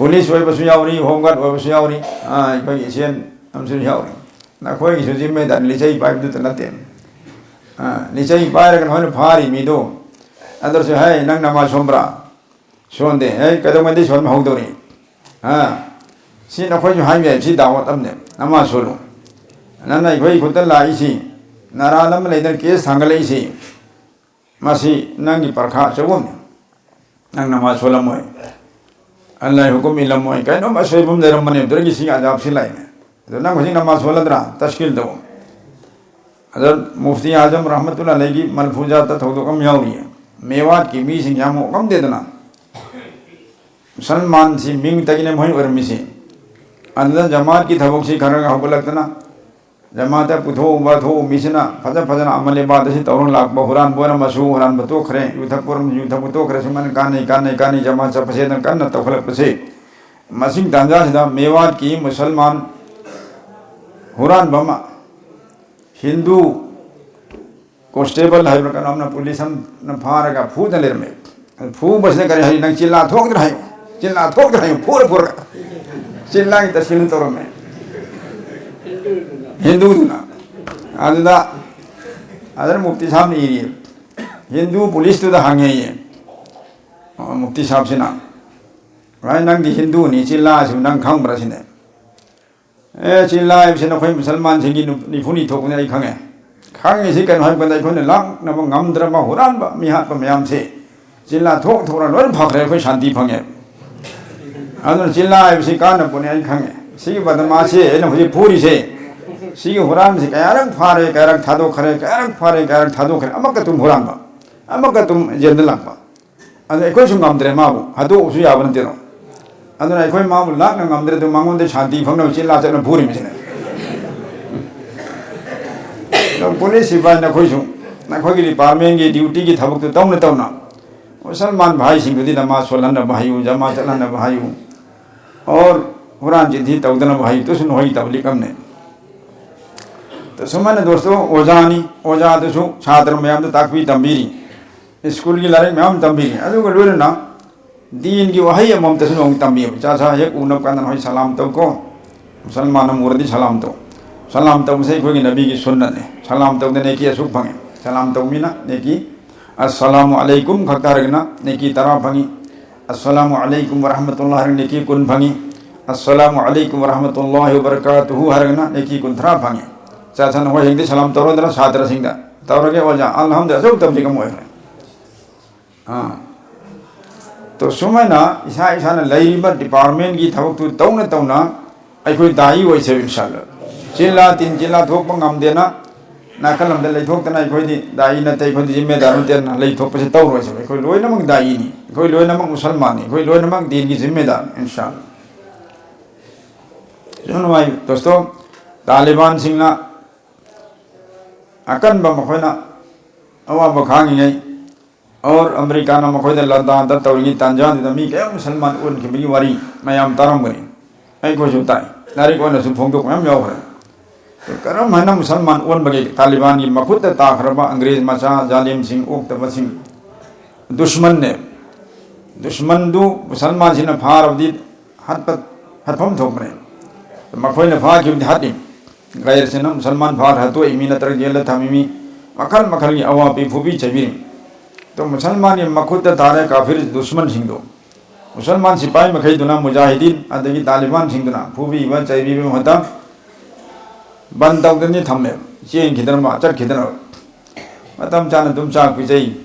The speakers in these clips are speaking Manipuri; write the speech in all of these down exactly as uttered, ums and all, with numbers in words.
ꯄꯨꯂꯤꯁ ꯑꯣꯏꯕꯁꯨ ꯌꯥꯎꯔꯤ, ꯍꯣꯝ ꯒꯥꯔꯗ ꯑꯣꯏꯕꯁꯨ ꯌꯥꯎꯔꯤ, ꯑꯥ, ꯑꯩꯈꯣꯏꯒꯤ ꯏꯆꯦꯟ ꯑꯃꯁꯨ ꯌꯥꯎꯔꯤ꯫ ꯅꯈꯣꯏꯒꯤꯁꯨ ꯖꯤꯝꯃꯦꯗꯥꯔꯤ ꯂꯤꯆꯩ ꯄꯥꯏꯕꯗꯨꯇ ꯅꯠꯇꯦ꯫ ꯑꯥ, ꯂꯤꯆꯩ ꯄꯥꯏꯔꯒ ꯅꯈꯣꯏꯅ ꯐꯥꯔꯤ ꯃꯤꯗꯣ, ꯑꯗꯨꯁꯨ, "ꯍꯦ, ꯅꯪ ꯅꯃꯥꯖ ꯁꯣꯟꯕ꯭ꯔꯥ?" ꯁꯣꯟꯗꯦ꯫ "ꯍꯦ, ꯀꯩꯗꯧꯉꯩꯗꯩ ꯁꯣꯟꯕ ꯍꯧꯗꯧꯔꯤ?" ꯑꯥ, ꯁꯤ ꯅꯈꯣꯏꯁꯨ ꯍꯥꯏꯕ ꯌꯥꯏ, ꯁꯤ ꯗꯥꯋꯠ ꯑꯃꯅꯦ, ꯅꯃꯥꯖ ꯁꯣꯜꯂꯨ꯫ ꯅꯪꯅ ꯑꯩꯈꯣꯏ ꯈꯨꯠꯇ ꯂꯥꯛꯏꯁꯤ, ꯅꯔꯥꯟ ꯑꯃ ꯂꯩꯗꯅ ꯀꯦꯁ ꯊꯥꯡꯒꯠꯂꯛꯏꯁꯤ, ꯃꯁꯤ ꯅꯪꯒꯤ ꯄꯔꯈꯥ ꯑꯆꯧꯕ ꯑꯃꯅꯤ꯫ ꯅꯪ ꯅꯃꯥꯖ ꯁꯣꯜꯂꯝꯃꯣꯏ꯫ ꯑꯜꯂꯥꯍꯒꯤ ꯍꯨꯀꯨꯝ ꯏꯜꯂꯝꯃꯣꯏ꯫ ꯀꯩꯅꯣꯝ ꯑꯁꯣꯏꯕ ꯑꯃ ꯂꯩꯔꯝꯕꯅꯦ, ꯑꯗꯨꯗꯒꯤ ꯁꯤꯒꯤ ꯑꯖꯥꯕꯁꯤ ꯂꯥꯛꯏꯅꯦ꯫ ꯑꯗꯣ ꯅꯪ ꯍꯧꯖꯤꯛ ꯅꯃꯥꯖ ꯁꯣꯜꯂꯗ꯭ꯔꯥ? ꯇꯁꯀꯤꯜ ꯇꯧ꯫ ꯑꯗꯣ ꯃꯨꯐꯇꯤ ꯑꯥꯖꯝ ꯔꯍꯃꯇꯨꯜꯂꯥꯍꯤ ꯑꯂꯩꯒꯤ ꯃꯜꯐꯨꯖꯥꯠꯇ ꯊꯧꯗꯣꯛ ꯑꯃ ꯌꯥꯎꯔꯤꯌꯦ꯫ ꯃꯦꯋꯥꯠꯀꯤ ꯃꯤꯁꯤꯡ ꯌꯥꯝ ꯑꯣꯛꯂꯝꯗꯦꯗꯅ꯫ ꯃꯨꯁꯜꯃꯥꯟꯁꯤ ꯃꯤꯡꯇꯒꯤꯅꯦ ꯃꯣꯏ ꯑꯣꯏꯔꯝꯃꯤꯁꯤ꯫ ꯑꯗꯨꯗ ꯖꯃꯥꯠꯀꯤ ꯊꯕꯛꯁꯤ ꯈꯔ ꯈꯔ ꯍꯧꯒꯠꯂꯛꯇꯅ, ꯖꯃꯥꯠꯇ ꯄꯨꯊꯣꯛꯎꯕ ꯊꯣꯛꯎ ꯃꯤꯁꯤꯅ ꯐꯖ ꯐꯖꯅ ꯑꯃꯜ ꯏꯕꯥꯗꯠꯁꯤ ꯇꯧꯔ ꯂꯥꯛꯄ, ꯍꯨꯔꯥꯟꯕ ꯑꯣꯏꯔꯝꯃꯁꯨ ꯍꯨꯔꯥꯟꯕ ꯇꯣꯛꯈ꯭ꯔꯦ, ꯌꯨ ꯊꯛꯄ ꯑꯣꯏꯔꯝꯃꯁꯨ ꯌꯨ ꯊꯛꯄ ꯇꯣꯛꯈ꯭ꯔꯦ, ꯁꯨꯃꯥꯏꯅ ꯀꯥꯟꯅꯩ, ꯀꯥꯟꯅꯩ, ꯀꯥꯟꯅꯩ, ꯖꯃꯥꯠ ꯆꯠꯄꯁꯦꯅ ꯀꯟꯅ ꯇꯧꯈꯠꯂꯛꯄꯁꯦ, ꯃꯁꯤꯒꯤ ꯇꯥꯟꯖꯥꯁꯤꯗ ꯃꯦꯋꯥꯠꯀꯤ ꯃꯨꯁꯜꯃꯥꯟ ꯍꯨꯔꯥꯟꯕ ꯑꯃ, ꯍꯤꯟꯗꯨ ꯀꯣꯟꯁꯇꯦꯕꯜ ꯍꯥꯏꯕ꯭ꯔꯥ ꯀꯩꯅꯣꯝꯅ, ꯄꯨꯂꯤꯁ ꯑꯃꯅ ꯐꯥꯔꯒ ꯐꯨꯗꯅ ꯂꯩꯔꯝꯃꯦ꯫ ꯑꯗꯨ ꯐꯨꯕꯁꯤꯗ ꯀꯔꯤ ꯍꯥꯏ? "ꯅꯪ ꯆꯤꯜꯂꯥ ꯊꯣꯛꯇ꯭ꯔꯥ ꯍꯥꯏꯌꯨ, ꯆꯤꯜꯂꯥ ꯊꯣꯛꯇ꯭ꯔꯥ ꯍꯥꯏꯌꯨ", ꯐꯨꯔ ꯐꯨꯔꯒ ꯆꯤꯜꯂꯥꯒꯤ ꯇꯁꯀꯤꯜ ꯇꯧꯔꯝꯃꯦ꯫ ꯍꯤꯟꯗꯨꯗꯨꯅ꯫ ꯑꯗꯨꯗ, ꯑꯗꯨꯅ ꯃꯨꯐꯇꯤ ꯁꯥꯍꯕꯅ ꯏꯔꯤ, ꯍꯤꯟꯗꯨ ꯄꯨꯂꯤꯁꯇꯨꯗ ꯍꯪꯉꯦꯌꯦ, ꯑ, ꯃꯨꯐꯇꯤ ꯁꯥꯍꯕꯁꯤꯅ, "ꯚꯥꯏ, ꯅꯪꯗꯤ ꯍꯤꯟꯗꯨꯅꯤ, ꯆꯤꯜꯂꯥꯁꯤꯕꯨ ꯅꯪ ꯈꯪꯕ꯭ꯔꯥ?" ꯁꯤꯅꯦ꯫ "ꯑꯦ, ꯆꯤꯜꯂꯥ ꯍꯥꯏꯕꯁꯤ ꯅꯈꯣꯏ ꯃꯨꯁꯜꯃꯥꯟꯁꯤꯡꯒꯤ ꯅꯨ-, ꯅꯤꯐꯨꯅꯤ ꯊꯣꯛꯄꯅꯤ, ꯑꯩ ꯈꯪꯉꯦ꯫ ꯈꯪꯉꯤꯁꯤ ꯀꯩꯅꯣ ꯍꯥꯏꯕ ꯀꯥꯟꯗ, ꯑꯩꯈꯣꯏꯅ ꯂꯥꯛꯅꯕ ꯉꯝꯗ꯭ꯔꯕ ꯍꯨꯔꯥꯟꯕ ꯃꯤꯍꯥꯠꯄ ꯃꯌꯥꯝꯁꯦ ꯆꯤꯜꯂꯥ ꯊꯣꯛ ꯊꯣꯛꯅ ꯂꯣꯏꯅ ꯐꯈ꯭ꯔꯦ, ꯑꯩꯈꯣꯏ ꯁꯥꯟꯇꯤ ꯐꯪꯉꯦ꯫ ꯑꯗꯨꯅ ꯆꯤꯜꯂꯥ ꯍꯥꯏꯕꯁꯤ ꯀꯥꯟꯅꯕ ꯄꯣꯠꯅꯤ, ꯑꯩ ꯈꯪꯉꯦ꯫ ꯁꯤꯒꯤ ꯕꯗꯃꯥꯁꯤ ꯑꯩꯅ ꯍꯧꯖꯤꯛ ꯐꯨꯔꯤꯁꯦ, ꯁꯤꯒꯤ ꯍꯨꯔꯥꯟꯕꯁꯤ ꯀꯌꯥꯔꯛ ꯐꯥꯔꯦ, ꯀꯌꯥꯔꯛ ꯊꯥꯗꯣꯛꯈ꯭ꯔꯦ, ꯀꯌꯥꯔꯛ ꯐꯥꯔꯦ, ꯀꯌꯥꯔꯛ ꯊꯥꯗꯣꯛꯈ꯭ꯔꯦ, ꯑꯃꯀꯇꯨꯝ ꯍꯨꯔꯥꯟꯕ, ꯑꯃꯀꯇꯨꯝ ꯖꯦꯜꯗ ꯂꯥꯛꯄ꯫ ꯑꯗꯨ ꯑꯩꯈꯣꯏꯁꯨ ꯉꯝꯗ꯭ꯔꯦ, ꯃꯥꯕꯨ ꯍꯥꯠꯇꯣꯛꯎꯁꯨ ꯌꯥꯕ ꯅꯠꯇꯦꯗꯣ꯫ ꯑꯗꯨꯅ ꯑꯩꯈꯣꯏ ꯃꯥꯕꯨ ꯂꯥꯛꯅ ꯉꯝꯗ꯭ꯔꯦ, ꯑꯗꯨ ꯃꯉꯣꯟꯗ ꯁꯥꯟꯇꯤ ꯐꯪꯅꯕ ꯆꯤꯜꯂꯥ ꯆꯠꯅ ꯐꯨꯔꯤꯕꯁꯤꯅ꯫" ꯑꯗꯣ ꯄꯨꯂꯤꯁ ꯁꯤꯐꯥꯏ ꯅꯈꯣꯏꯁꯨ ꯅꯈꯣꯏꯒꯤ ꯗꯤꯄꯥꯔꯠꯃꯦꯟꯒꯤ ꯗ꯭ꯌꯨꯇꯤꯒꯤ ꯊꯕꯛꯇꯨ ꯇꯧꯅ ꯇꯧꯅ ꯃꯨꯁꯜꯃꯥꯟ ꯚꯥꯏꯁꯤꯡꯗꯨꯗꯤ ꯅꯃꯥꯖ ꯁꯣꯜꯍꯟꯅꯕ ꯍꯥꯏꯌꯨ, ꯖꯃꯥ ꯆꯠꯍꯟꯅꯕ ꯍꯥꯏꯌꯨ, ꯑꯣꯔ ꯍꯨꯔꯥꯟ ꯆꯤꯟꯊꯤ ꯇꯧꯗꯅꯕ ꯍꯥꯏꯌꯨ, ꯇꯨꯁꯨ ꯅꯈꯣꯏꯒꯤ ꯇꯕꯂꯤꯛ ꯑꯃꯅꯦ꯫ ꯇ ꯁꯨꯃꯥꯏꯅ ꯗꯣꯁꯇꯣ ꯑꯣꯖꯥꯅꯤ, ꯑꯣꯖꯥꯗꯨꯁꯨ ꯁꯥꯇ꯭ꯔ ꯃꯌꯥꯝꯗ ꯇꯥꯛꯄꯤ ꯇꯝꯕꯤꯔꯤ, ꯁ꯭ꯀꯨꯜꯒꯤ ꯂꯥꯏꯔꯤꯛ ꯃꯌꯥꯝ ꯇꯝꯕꯤꯔꯤ, ꯑꯗꯨꯒ ꯂꯣꯏꯅꯅ ꯗꯤꯟꯒꯤ ꯋꯥꯍꯩ ꯑꯃꯃꯝꯇꯁꯨ ꯅꯣꯡ ꯇꯝꯕꯤꯌꯨ꯫ ꯏꯆꯥ ꯏꯁꯥ ꯍꯦꯛ ꯎꯅꯕ ꯀꯥꯟꯗ ꯅꯈꯣꯏ ꯁꯂꯥꯝ ꯇꯧꯀꯣ꯫ ꯃꯨꯁꯜꯃꯥꯟ ꯑꯃ ꯎꯔꯗꯤ ꯁꯂꯥꯝ ꯇꯧ꯫ ꯁꯂꯥꯝ ꯇꯧꯕꯁꯦ ꯑꯩꯈꯣꯏꯒꯤ ꯅꯕꯤꯒꯤ ꯁꯨꯟꯅꯠꯅꯦ꯫ ꯁꯂꯥꯝ ꯇꯧꯗꯅ ꯅꯦꯀꯤ ꯑꯁꯨꯛ ꯐꯪꯉꯦ꯫ ꯁꯂꯥꯝ ꯇꯧꯕ ꯃꯤꯅ ꯅꯦꯀꯤ "ꯑꯁꯁꯂꯥꯃꯨ ꯑꯂꯩꯀꯨꯝ" ꯈꯛꯇ ꯍꯥꯏꯔꯒꯅ ꯅꯦꯀꯤ ꯇꯔꯥ ꯐꯪꯉꯤ꯫ "ꯑꯁꯁꯂꯥꯃꯨ ꯑꯂꯩꯀꯨꯝ ꯋꯔꯍꯃꯇꯨꯜꯂꯥꯍ" ꯍꯥꯏꯔꯒ ꯅꯦꯀꯤ ꯀꯨꯟ ꯐꯪꯉꯤ꯫ "ꯑꯁꯁꯂꯥꯃꯨ ꯑꯂꯩꯀꯨꯝ ꯋꯔꯍꯃꯇꯨꯜꯂꯥꯍꯤ ꯋꯕꯔꯀꯥꯇꯨꯍꯨ" ꯍꯥꯏꯔꯒꯅ ꯅꯦꯀꯤ ꯀꯨꯟꯊ꯭ꯔꯥ ꯐꯪꯉꯤ꯫ ꯆꯥ ꯆꯥꯅ ꯍꯣꯏ ꯍꯌꯦꯡꯗꯤ ꯁꯂꯥꯝ ꯇꯧꯔꯣꯗꯅ ꯁꯥꯇ꯭ꯔꯁꯤꯡꯗ꯫ "ꯇꯧꯔꯒꯦ ꯑꯣꯖꯥ, ꯑꯜꯍꯝꯗꯨꯂꯤꯜꯂꯥꯍ", ꯑꯁꯨꯛ ꯇꯧꯕꯁꯤ ꯀꯝ ꯑꯣꯏꯈ꯭ꯔꯦ? ꯑꯥ꯫ ꯇꯣ ꯁꯨꯃꯥꯏꯅ ꯏꯁꯥ ꯏꯁꯥꯅ ꯂꯩꯔꯤꯕ ꯗꯤꯄꯥꯔꯠꯃꯦꯟꯒꯤ ꯊꯕꯛꯇꯨ ꯇꯧꯅ ꯇꯧꯅ ꯑꯩꯈꯣꯏ ꯗꯥꯏ ꯑꯣꯏꯁꯦꯕ, ꯏꯟꯁꯥꯜꯂꯥ꯫ ꯆꯤꯟꯂꯥ ꯇꯤꯟ ꯆꯤꯟꯂꯥ ꯊꯣꯛꯄ ꯉꯝꯗꯦꯅ ꯅꯥꯀꯜ ꯑꯃꯗ ꯂꯩꯊꯣꯛꯇꯅ ꯑꯩꯈꯣꯏꯗꯤ ꯗꯥꯏ ꯅꯠꯇꯦ, ꯑꯩꯈꯣꯏꯗꯤ ꯖꯤꯝꯃꯦꯗꯥꯔ ꯅꯠꯇꯦꯅ ꯂꯩꯊꯣꯛꯄꯁꯦ ꯇꯧꯔꯣꯏꯁꯦꯕ꯫ ꯑꯩꯈꯣꯏ ꯂꯣꯏꯅꯃꯛ ꯗꯥꯏꯅꯤ, ꯑꯩꯈꯣꯏ ꯂꯣꯏꯅꯃꯛ ꯃꯨꯁꯜꯃꯥꯟꯅꯤ, ꯑꯩꯈꯣꯏ ꯂꯣꯏꯅꯃꯛ ꯗꯤꯟꯒꯤ ꯖꯤꯝꯃꯦꯗꯥꯔ, ꯏꯟꯁꯥꯜꯂꯥ꯫ ꯁꯨꯝ ꯅꯨꯡꯉꯥꯏ, ꯗꯣꯁꯇꯣ, ꯇꯥꯂꯤꯕꯥꯟꯁꯤꯡꯅ ꯑꯀꯟꯕ ꯃꯈꯣꯏꯅ ꯑꯋꯥꯕ ꯈꯥꯡꯉꯤꯉꯩ, ꯑꯣꯔ ꯑꯃꯦꯔꯤꯀꯥꯅ ꯃꯈꯣꯏꯗ ꯂꯥꯟꯗꯥꯟꯗ ꯇꯧꯔꯤꯉꯩ ꯇꯥꯟꯖꯥꯗꯨꯗ ꯃꯤ ꯀꯌꯥ ꯃꯨꯁꯜꯃꯥꯟ ꯑꯣꯟꯈꯤꯕꯒꯤ ꯋꯥꯔꯤ ꯃꯌꯥꯝ ꯇꯥꯔꯝꯒꯅꯤ꯫ ꯑꯩꯈꯣꯏꯁꯨ ꯇꯥꯏ, ꯂꯥꯏꯔꯤꯛ ꯑꯣꯏꯅꯁꯨ ꯐꯣꯡꯗꯣꯛꯄ ꯃꯌꯥꯝ ꯌꯥꯎꯈ꯭ꯔꯦ꯫ ꯀꯔꯝ ꯍꯥꯏꯅ ꯃꯨꯁꯜꯃꯥꯟ ꯑꯣꯟꯕꯒꯦ? ꯇꯥꯂꯤꯕꯥꯟꯒꯤ ꯃꯈꯨꯠꯇ ꯇꯥꯈ꯭ꯔꯕ ꯑꯪꯒ꯭ꯔꯦꯖ ꯃꯆꯥ ꯖꯥꯂꯤꯝꯁꯤꯡ, ꯑꯣꯛꯇꯕꯁꯤꯡ, ꯗꯨꯁꯃꯟꯅꯦ꯫ ꯗꯨꯁꯃꯟꯗꯨ ꯃꯨꯁꯜꯃꯥꯟꯁꯤꯡꯅ ꯐꯥꯔꯕꯗꯤ ꯍꯥꯠꯄ, ꯍꯥꯠꯐꯝ ꯊꯣꯛꯄꯅꯦ꯫ ꯃꯈꯣꯏꯅ ꯐꯥꯈꯤꯕꯗꯤ ꯍꯥꯠꯂꯤ꯫ ꯒꯩꯔꯁꯤꯅ ꯃꯨꯁꯜꯃꯥꯟ ꯐꯥꯔ ꯍꯥꯠꯇꯣꯛꯏ ꯃꯤ, ꯅꯠꯇ꯭ꯔꯒ ꯖꯦꯜꯗ ꯊꯝꯃꯤ ꯃꯤ, ꯃꯈꯜ ꯃꯈꯜꯒꯤ ꯑꯋꯥꯕꯤ ꯐꯨꯕꯤ ꯆꯩꯕꯤꯔꯤ꯫ ꯑꯗꯣ ꯃꯨꯁꯜꯃꯥꯟꯒꯤ ꯃꯈꯨꯠꯇ ꯇꯥꯔꯦ ꯀꯥꯐꯤꯔ ꯗꯨꯁꯃꯟꯁꯤꯡꯗꯣ꯫ ꯃꯨꯁꯜꯃꯥꯟ ꯁꯤꯄꯥꯍꯤ ꯃꯈꯩꯗꯨꯅ, ꯃꯨꯖꯥꯍꯤꯗꯤꯟ ꯑꯗꯒꯤ ꯇꯥꯂꯤꯕꯥꯟꯁꯤꯡꯗꯨꯅ ꯐꯨꯕꯤꯕ ꯆꯩꯕꯤꯕ ꯃꯍꯨꯠꯇ ꯕꯟ ꯇꯧꯗꯅꯤ ꯊꯝꯃꯦ, ꯆꯦꯟꯈꯤꯗꯅꯕ, ꯆꯠꯈꯤꯗꯅꯕ꯫ ꯃꯇꯝ ꯆꯥꯅ ꯑꯗꯨꯝ ꯆꯥꯛ ꯄꯤꯖꯩ,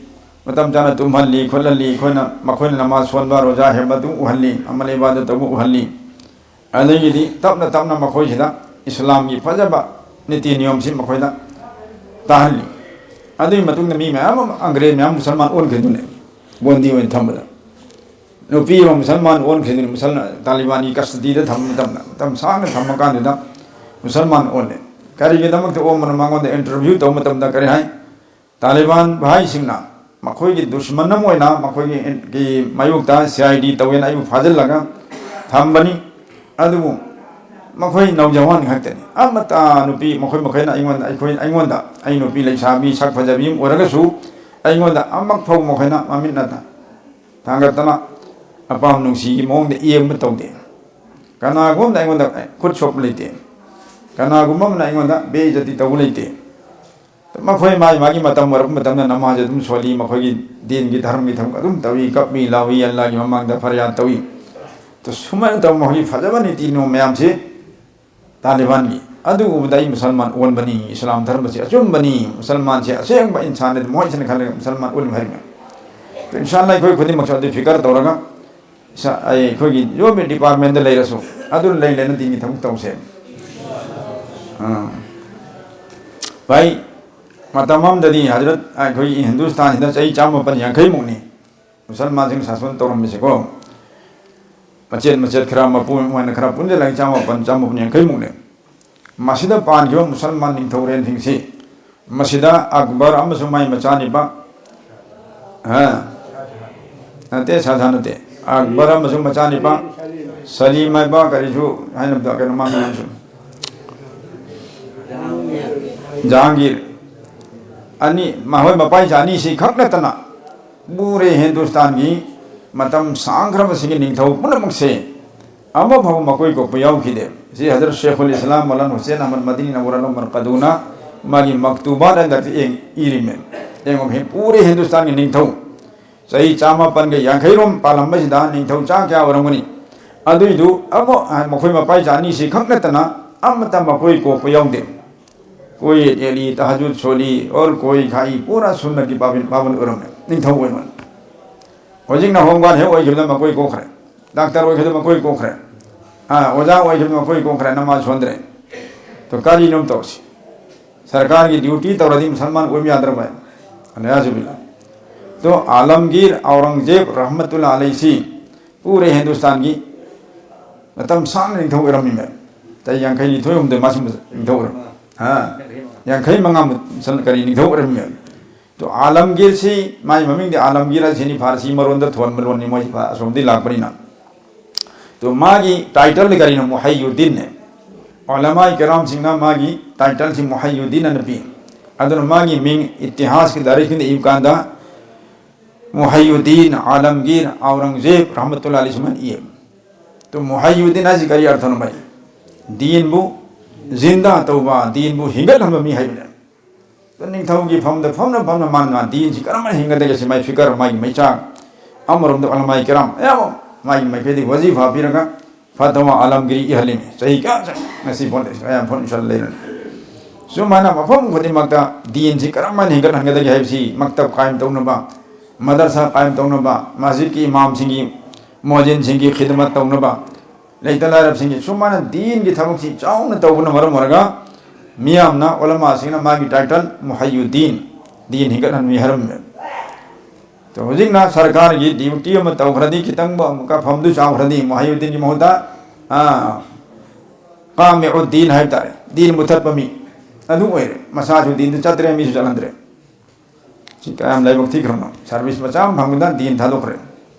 ꯃꯇꯝ ꯆꯥꯅ ꯇꯨꯝꯍꯜꯂꯤ ꯈꯣꯠꯍꯜꯂꯤ꯫ ꯑꯩꯈꯣꯏꯅ, ꯃꯈꯣꯏꯅ ꯅꯃꯥꯖ ꯁꯣꯟꯕ, ꯔꯣꯖꯥ ꯍꯦꯟꯕ ꯑꯗꯨꯝ ꯎꯍꯜꯂꯤ, ꯑꯃꯜ ꯏꯕꯥꯗꯠ ꯇꯧꯕ ꯎꯍꯜꯂꯤ꯫ ꯑꯗꯒꯤꯗꯤ ꯇꯞꯅ ꯇꯞꯅ ꯃꯈꯣꯏꯁꯤꯗ ꯏꯁꯂꯥꯝꯒꯤ ꯐꯖꯕ ꯅꯤꯇꯤ ꯅꯤꯌꯣꯝꯁꯤ ꯃꯈꯣꯏꯗ ꯇꯥꯍꯜꯂꯤ꯫ ꯑꯗꯨꯒꯤ ꯃꯇꯨꯡꯗ ꯃꯤ ꯃꯌꯥꯝ ꯑꯃ, ꯑꯪꯒ꯭ꯔꯦꯖ ꯃꯌꯥꯝ ꯃꯨꯁꯜꯃꯥꯟ ꯑꯣꯟꯈꯤꯗꯨꯅꯦ, ꯕꯣꯟꯗꯤ ꯑꯣꯏꯅ ꯊꯝꯕꯗ꯫ ꯅꯨꯄꯤ ꯑꯃ ꯃꯨꯁꯜꯃꯥꯟ ꯑꯣꯟꯈꯤꯗꯨꯅꯤ, ꯃꯨꯁꯜ-, ꯇꯥꯂꯤꯕꯥꯟꯒꯤ ꯀꯁꯇꯗꯤꯗ ꯊꯝꯕ ꯃꯇꯝꯗ, ꯃꯇꯝ ꯁꯥꯡꯅ ꯊꯝꯃꯀꯥꯟꯗꯨꯗ ꯃꯨꯁꯜꯃꯥꯟ ꯑꯣꯜꯂꯦ꯫ ꯀꯔꯤꯒꯤꯗꯃꯛꯇ ꯑꯣꯟꯕꯅꯣ? ꯃꯉꯣꯟꯗ ꯏꯟꯇꯔꯚ꯭ꯌꯨ ꯇꯧꯕ ꯃꯇꯝꯗ ꯀꯔꯤ ꯍꯥꯏ? ꯇꯥꯂꯤꯕꯥꯟ ꯚꯥꯏꯁꯤꯡꯅ ꯃꯈꯣꯏꯒꯤ ꯗꯨꯁꯃꯟ ꯑꯃ ꯑꯣꯏꯅ ꯃꯈꯣꯏꯒꯤ ꯒꯤ ꯃꯥꯌꯣꯛꯇ ꯁꯤ ꯑꯥꯏ ꯗꯤ ꯇꯧꯋꯦꯅ ꯑꯩꯕꯨ ꯐꯥꯖꯤꯜꯂꯒ ꯊꯝꯕꯅꯤ꯫ ꯑꯗꯨꯕꯨ ꯃꯈꯣꯏ ꯅꯧꯖꯋꯥꯟ ꯈꯛꯇꯅꯤ꯫ ꯑꯃꯠꯇ ꯅꯨꯄꯤ ꯃꯈꯣꯏ ꯃꯈꯩꯅ ꯑꯩꯉꯣꯟꯗ, ꯑꯩꯈꯣꯏ, ꯑꯩꯉꯣꯟꯗ, ꯑꯩ ꯅꯨꯄꯤ ꯂꯩꯁꯥꯕꯤ ꯁꯛ ꯐꯖꯕꯤ ꯑꯃ ꯑꯣꯏꯔꯒꯁꯨ ꯑꯩꯉꯣꯟꯗ ꯑꯃꯛ ꯐꯥꯎ ꯃꯈꯣꯏꯅ ꯃꯃꯤꯠꯅ ꯊꯥꯡꯒꯠꯇꯅ ꯑꯄꯥꯝ ꯅꯨꯡꯁꯤꯒꯤ ꯃꯑꯣꯡꯗ ꯌꯦꯡꯕ ꯇꯧꯗꯦ꯫ ꯀꯅꯥꯒꯨꯝꯕꯅ ꯑꯩꯉꯣꯟꯗ ꯈꯨꯠ ꯁꯣꯛꯄ ꯂꯩꯇꯦ, ꯀꯅꯥꯒꯨꯝꯕ ꯑꯃꯅ ꯑꯩꯉꯣꯟꯗ ꯕꯦꯏꯖꯇꯤ ꯇꯧꯕ ꯂꯩꯇꯦ꯫ ꯃꯈꯣꯏ ꯃꯥꯒꯤ ꯃꯥꯒꯤ ꯃꯇꯝ ꯑꯣꯏꯔꯛꯄ ꯃꯇꯝꯗ ꯅꯃꯥꯖ ꯑꯗꯨꯝ ꯁꯣꯜꯂꯤ, ꯃꯈꯣꯏꯒꯤ ꯗꯤꯟꯒꯤ ꯙꯔꯃꯒꯤ ꯊꯕꯛ ꯑꯗꯨꯝ ꯇꯧꯏ, ꯀꯞꯄꯤ ꯂꯥꯎꯏ, ꯑꯜꯂꯥꯍꯒꯤ ꯃꯃꯥꯡꯗ ꯐꯔꯤꯌꯥꯗ ꯇꯧꯏ꯫ ꯑꯗꯨ ꯁꯨꯃꯥꯏꯅ ꯇꯧꯕ ꯃꯈꯣꯏꯒꯤ ꯐꯖꯕ ꯅꯤꯇꯤ ꯅꯤꯌꯣꯝ ꯃꯌꯥꯝꯁꯤ ꯇꯥꯂꯤꯕꯥꯟꯒꯤ꯫ ꯑꯗꯨ ꯎꯕꯗ ꯑꯩ ꯃꯨꯁꯜꯃꯥꯟ ꯑꯣꯟꯕꯅꯤ, ꯏꯁꯂꯥꯝ ꯙꯔꯃꯁꯤ ꯑꯆꯨꯝꯕꯅꯤ, ꯃꯨꯁꯜꯃꯥꯟꯁꯤ ꯑꯁꯦꯡꯕ ꯏꯟꯁꯥꯟꯅꯤ, ꯃꯣꯏꯁꯤꯅ ꯈꯜꯂꯒ ꯃꯨꯁꯜꯃꯥꯟ ꯑꯣꯟꯕ ꯍꯥꯏꯔꯤꯕꯅꯤ꯫ ꯑꯗꯨ ꯏꯟꯁꯥ ꯑꯜꯂꯥꯍ ꯑꯩꯈꯣꯏ ꯈꯨꯗꯤꯡꯃꯛꯁꯨ ꯑꯗꯨ ꯐꯤꯀꯔ ꯇꯧꯔꯒ ꯏꯁꯥ-, ꯑꯩ-, ꯑꯩꯈꯣꯏꯒꯤ ꯌꯣꯝꯃꯤ ꯗꯤꯄꯥꯔꯠꯃꯦꯟꯗ ꯂꯩꯔꯁꯨ ꯑꯗꯨ ꯂꯩ ꯂꯩꯅ ꯗꯤꯟꯒꯤ ꯊꯕꯛ ꯇꯧꯁꯦ꯫ ꯑꯥ꯫ ꯚꯥꯏ, ꯃꯇꯝ ꯑꯃꯗꯗꯤ ꯍꯖꯔꯠ ꯑꯩꯈꯣꯏꯒꯤ ꯍꯤꯟꯗꯨꯁꯇꯥꯟꯁꯤꯗ ꯆꯍꯤ ꯆꯥꯝꯃꯥꯄꯟ ꯌꯥꯡꯈꯩꯃꯨꯛꯅꯤ ꯃꯨꯁꯜꯃꯥꯟꯁꯤꯡ ꯁꯥꯁꯣꯟ ꯇꯧꯔꯝꯃꯤꯁꯦꯀꯣ꯫ ꯃꯆꯦꯠ ꯃꯆꯦꯠ ꯈꯔ ꯃꯄꯨ ꯑꯣꯏꯅ ꯈꯔ ꯄꯨꯟꯁꯤꯜꯂꯒ ꯆꯥꯝꯃꯥꯄꯟ, ꯆꯥꯝꯃꯥꯄꯟ ꯌꯥꯡꯈꯩꯃꯨꯛꯅꯦ꯫ ꯃꯁꯤꯗ ꯄꯥꯟꯈꯤꯕ ꯃꯨꯁꯜꯃꯥꯟ ꯅꯤꯡꯊꯧꯔꯦꯜꯁꯤꯡꯁꯤ, ꯃꯁꯤꯗ ꯑꯛꯕꯔ ꯑꯃꯁꯨꯡ ꯃꯥꯒꯤ ꯃꯆꯥꯅꯤꯄꯥ, ꯍꯥ? ꯅꯠꯇꯦ, ꯁꯥꯍ ꯖꯍꯥꯟ ꯅꯠꯇꯦ, ꯑꯛꯕꯔ ꯑꯃꯁꯨꯡ ꯃꯆꯥꯅꯤꯄꯥ ꯁꯂꯤꯝ ꯍꯥꯏꯕ ꯀꯔꯤꯁꯨ ꯍꯥꯏꯅꯕꯗꯣ, ꯀꯩꯅꯣ, ꯃꯥꯒꯤ ꯃꯌꯥꯝꯁꯨ, ꯖꯍꯥꯡꯒꯤꯔ, ꯑꯅꯤ, ꯃꯈꯣꯏ ꯃꯄꯥꯏꯁꯦ ꯑꯅꯤꯁꯤ ꯈꯛ ꯅꯠꯇꯅ ꯄꯨꯔꯦ ꯍꯤꯟꯗꯨꯁꯇꯥꯟꯒꯤ ꯃꯇꯝ ꯁꯥꯡꯈ꯭ꯔꯕꯁꯤꯒꯤ ꯅꯤꯡꯊꯧ ꯄꯨꯝꯅꯃꯛꯁꯦ ꯑꯃ ꯐꯥꯎꯕ ꯃꯀꯣꯏ ꯀꯣꯛꯄ ꯌꯥꯎꯈꯤꯗꯦ꯫ ꯁꯤ ꯍꯖꯔꯠ ꯁꯦꯈꯨꯜ ꯏꯁꯂꯥꯝ ꯃꯧꯂꯥꯅꯥ ꯍꯨꯁꯦꯟ ꯑꯍꯃꯗ ꯃꯗꯅꯤ ꯅꯋꯔ ꯃꯔꯀꯗꯨꯅ ꯃꯥꯒꯤ ꯃꯛꯇꯨꯕꯥꯠ ꯍꯥꯏꯅ ꯏꯔꯤꯃꯦ꯫ ꯌꯦꯡꯉꯣ, ꯄꯨꯔꯦ ꯍꯤꯟꯗꯨꯁꯇꯥꯟꯒꯤ ꯅꯤꯡꯊꯧ ꯆꯍꯤ ꯆꯥꯃꯥꯄꯟꯒ ꯌꯥꯡꯈꯩꯔꯣꯝ ꯄꯥꯜꯂꯝꯕꯁꯤꯗ ꯅꯤꯡꯊꯧ ꯆꯥ ꯀꯌꯥ ꯑꯣꯏꯔꯝꯒꯅꯤ? ꯑꯗꯨꯏꯗꯨ ꯑꯃ, ꯃꯈꯣꯏ ꯃꯄꯥꯏꯆꯥ ꯑꯅꯤꯁꯤ ꯈꯛ ꯅꯠꯇꯅ ꯑꯃꯠꯇ ꯃꯀꯣꯏ ꯀꯣꯛꯄ ꯌꯥꯎꯗꯦ꯫ ꯀꯣꯏ ꯌꯦꯠ ꯌꯦꯠꯂꯤ, ꯇꯍꯖꯨꯗ ꯁꯣꯜꯂꯤ, ꯑꯣꯔ ꯀꯣꯏ ꯈꯥꯏ, ꯄꯨꯔꯥ ꯁꯨꯟꯅꯠꯀꯤ ꯄꯥꯕꯟ, ꯄꯥꯕꯟ ꯑꯣꯏꯔꯝꯃꯦ, ꯅꯤꯡꯊꯧ ꯑꯣꯏꯔꯝꯃꯦ꯫ ꯍꯧꯖꯤꯛꯅ ꯍꯣꯝ ꯒꯥꯔꯗ ꯍꯦꯛ ꯑꯣꯏꯈꯤꯕꯗ ꯃꯀꯣꯏ ꯀꯣꯛꯈ꯭ꯔꯦ, ꯗꯥꯛꯇꯔ ꯑꯣꯏꯈꯤꯕꯗ ꯃꯀꯣꯏ ꯀꯣꯛꯈ꯭ꯔꯦ, ꯑꯥ, ꯑꯣꯖꯥ ꯑꯣꯏꯈꯤꯕꯗ ꯃꯀꯣꯏ ꯀꯣꯛꯈ꯭ꯔꯦ, ꯅꯃꯥꯖ ꯁꯣꯟꯗ꯭ꯔꯦ꯫ ꯇꯣ ꯀꯔꯤꯅꯣ ꯇꯧꯁꯤ? ꯁꯔꯀꯥꯔꯒꯤ ꯗ꯭ꯌꯨꯇꯤ ꯇꯧꯔꯗꯤ ꯃꯨꯁꯜꯃꯥꯟ ꯑꯣꯏꯕ ꯌꯥꯗ꯭ꯔꯕ? ꯑꯂꯤꯌꯥꯖꯨ ꯕꯤꯜꯂꯥ꯫ ꯇꯣ ꯑꯥꯂꯝꯒꯤꯔ ꯑꯧꯔꯪꯒꯖꯦꯕ ꯔꯍꯃꯇꯨꯜꯂꯥ ꯑꯂꯩꯁꯤ ꯄꯨꯔꯦ ꯍꯤꯟꯗꯨꯁꯇꯥꯟꯒꯤ ꯃꯇꯝ ꯁꯥꯡꯅ ꯅꯤꯡꯊꯧ ꯑꯣꯏꯔꯝꯃꯤꯃꯦ꯫ ꯆꯍꯤ ꯌꯥꯡꯈꯩ ꯅꯤꯊꯣꯏ ꯍꯨꯝꯗꯣꯏ ꯃꯥꯁꯨ ꯅꯤꯡꯊꯧ ꯑꯣꯏꯔꯝꯃꯤ꯫ ꯍꯥ? ꯌꯥꯡꯈꯩ ꯃꯉꯥ ꯀꯔꯤ ꯅꯤꯡꯊꯧ ꯑꯣꯏꯔꯝꯃꯤꯃꯦ꯫ ꯇꯣ ꯑꯥꯂꯝꯒꯤꯔꯁꯤ, ꯃꯥꯒꯤ ꯃꯃꯤꯡꯗꯤ ꯑꯥꯂꯝꯒꯤꯔ ꯍꯥꯏꯁꯤꯅꯤ, ꯐꯥꯔꯁꯤ ꯃꯔꯣꯟꯗ ꯊꯣꯟꯕ ꯂꯣꯟꯅꯤ, ꯃꯣꯏ ꯐꯥ-, ꯑꯁꯣꯝꯗꯒꯤ ꯂꯥꯛꯄꯅꯤꯅ꯫ ꯇꯣ ꯃꯥꯒꯤ ꯇꯥꯏꯇꯜꯗꯤ ꯀꯔꯤꯅꯣ? ꯃꯨꯍꯩꯌꯨꯗꯤꯟꯅꯦ꯫ ꯎꯂꯃꯥꯏ ꯀꯔꯥꯝꯁꯤꯡꯅ ꯃꯥꯒꯤ ꯇꯥꯏꯇꯜꯁꯤ ꯃꯨꯍꯩꯌꯨꯗꯤꯟ ꯑꯅ ꯄꯤ꯫ ꯑꯗꯨꯅ ꯃꯥꯒꯤ ꯃꯤꯡ ꯏꯇꯤꯍꯥꯁꯀꯤ ꯂꯥꯏꯔꯤꯛꯁꯤꯡꯗ ꯏꯕ ꯀꯥꯟꯗ ꯃꯨꯍꯩꯌꯨꯗꯤꯟ ꯑꯥꯂꯝꯒꯤꯔ ꯑꯧꯔꯪꯖꯦꯕ ꯔꯍꯃꯇꯨꯜꯂꯥꯍꯤ ꯑꯂꯩꯍꯤ ꯁꯨꯃꯥꯏꯅ ꯏꯌꯦꯕ꯫ ꯇꯨ ꯃꯨꯍꯩꯌꯨꯗꯤꯟ ꯍꯥꯏꯁꯤ ꯀꯔꯤ ꯑꯔꯊꯅꯣ ꯃꯥꯏ? ꯗꯤꯟꯕꯨ ꯖꯤꯟꯗꯥ ꯇꯧꯕ, ꯗꯤꯟꯕꯨ ꯍꯤꯡꯒꯠꯍꯟꯕ ꯃꯤ ꯍꯥꯏꯕꯅꯦ꯫ ꯇꯨ ꯅꯤꯡꯊꯧꯒꯤ ꯐꯝꯗ ꯐꯝꯅ ꯐꯝꯅ ꯃꯥꯅ ꯗꯤꯟꯁꯤ ꯀꯔꯝꯍꯥꯏꯅ ꯍꯤꯡꯒꯗꯒꯦ ꯁꯤ ꯃꯥꯏ ꯐꯤꯀꯔ, ꯃꯥꯒꯤ ꯃꯩꯆꯥꯛ꯫ ꯑꯃꯔꯣꯝꯗ ꯎꯂꯃꯥꯏ ꯀꯤꯔꯥꯝ ꯑꯌꯥꯝꯕ ꯃꯥꯒꯤ ꯃꯥꯏꯀꯩꯗꯒꯤ ꯋꯥꯖꯤꯐꯥ ꯄꯤꯔꯒ ꯐꯇꯋꯥ ꯑꯥꯂꯝꯒꯤꯔꯤ ꯏꯍꯜꯂꯤꯃꯤ꯫ ꯆꯍꯤ ꯀꯌꯥ ꯆꯪ-, ꯉꯁꯤ ꯐꯣꯟ ꯀꯌꯥꯝ ꯐꯣꯟ ꯏꯁꯜ ꯂꯩꯔꯅꯤ꯫ ꯁꯨꯃꯥꯏꯅ ꯃꯐꯝ ꯈꯨꯗꯤꯡꯃꯛꯇ ꯗꯤꯟꯁꯤ ꯀꯔꯝꯍꯥꯏꯅ ꯍꯤꯡꯒꯠꯍꯟꯒꯗꯒꯦ ꯍꯥꯏꯕꯁꯤ ꯃꯛꯇꯕ ꯀꯥꯏꯝ ꯇꯧꯅꯕ, ꯃꯗꯔꯁꯥ ꯀꯥꯏꯝ ꯇꯧꯅꯕ, ꯃꯁꯖꯤꯗꯀꯤ ꯏꯃꯥꯝꯁꯤꯡꯒꯤ, ꯃꯣꯖꯤꯟꯁꯤꯡꯒꯤ ꯈꯤꯗꯃꯠ ꯇꯧꯅꯕ, ꯂꯩꯇ ꯂꯥꯏꯔꯕꯁꯤꯡꯒꯤ ꯁꯨꯃꯥꯏꯅ ꯗꯤꯟꯒꯤ ꯊꯕꯛꯁꯤ ꯆꯥꯎꯅ ꯇꯧꯕꯅ ꯃꯔꯝ ꯑꯣꯏꯔꯒ ꯃꯤꯌꯥꯝꯅ ꯎꯂꯃꯥꯁꯤꯡꯅ ꯃꯥꯒꯤ ꯇꯥꯏꯇꯜ ꯃꯨꯍꯩꯌꯨꯗꯤꯟ, ꯗꯤꯟ ꯍꯤꯡꯒꯠꯍꯟꯕꯤ ꯍꯥꯏꯔꯝꯃꯦ꯫ ꯑꯗꯣ ꯍꯧꯖꯤꯛꯅ ꯁꯔꯀꯥꯔꯒꯤ ꯗ꯭ꯌꯨꯇꯤ ꯑꯃ ꯇꯧꯈ꯭ꯔꯗꯤ ꯈꯤꯇꯪ ꯑꯃꯨꯛꯀ ꯐꯝꯗꯨ ꯆꯥꯎꯈ꯭ꯔꯗꯤ ꯃꯨꯍꯩꯌꯨꯗꯤꯟꯒꯤ ꯃꯍꯨꯠꯇ, ꯑꯥ, ꯀꯥꯃꯤꯎꯗꯤꯟ ꯍꯥꯏꯕ ꯇꯥꯔꯦ, ꯗꯤꯟ ꯃꯨꯊꯠꯄ ꯃꯤ ꯑꯗꯨ ꯑꯣꯏꯔꯦ꯫ ꯃꯁꯥꯁꯨ ꯗꯤꯟꯗꯨ ꯆꯠꯇ꯭ꯔꯦ, ꯃꯤꯁꯨ ꯆꯠꯍꯟꯗ꯭ꯔꯦ꯫ ꯁꯤ ꯀꯌꯥꯝ ꯂꯥꯏꯕꯛ ꯊꯤꯈ꯭ꯔꯕꯅꯣ? ꯁꯥꯔꯚꯤꯁ ꯃꯆꯥ ꯑꯃ ꯐꯪꯕꯗ ꯗꯤꯟ ꯊꯥꯗꯣꯛꯈ꯭ꯔꯦ꯫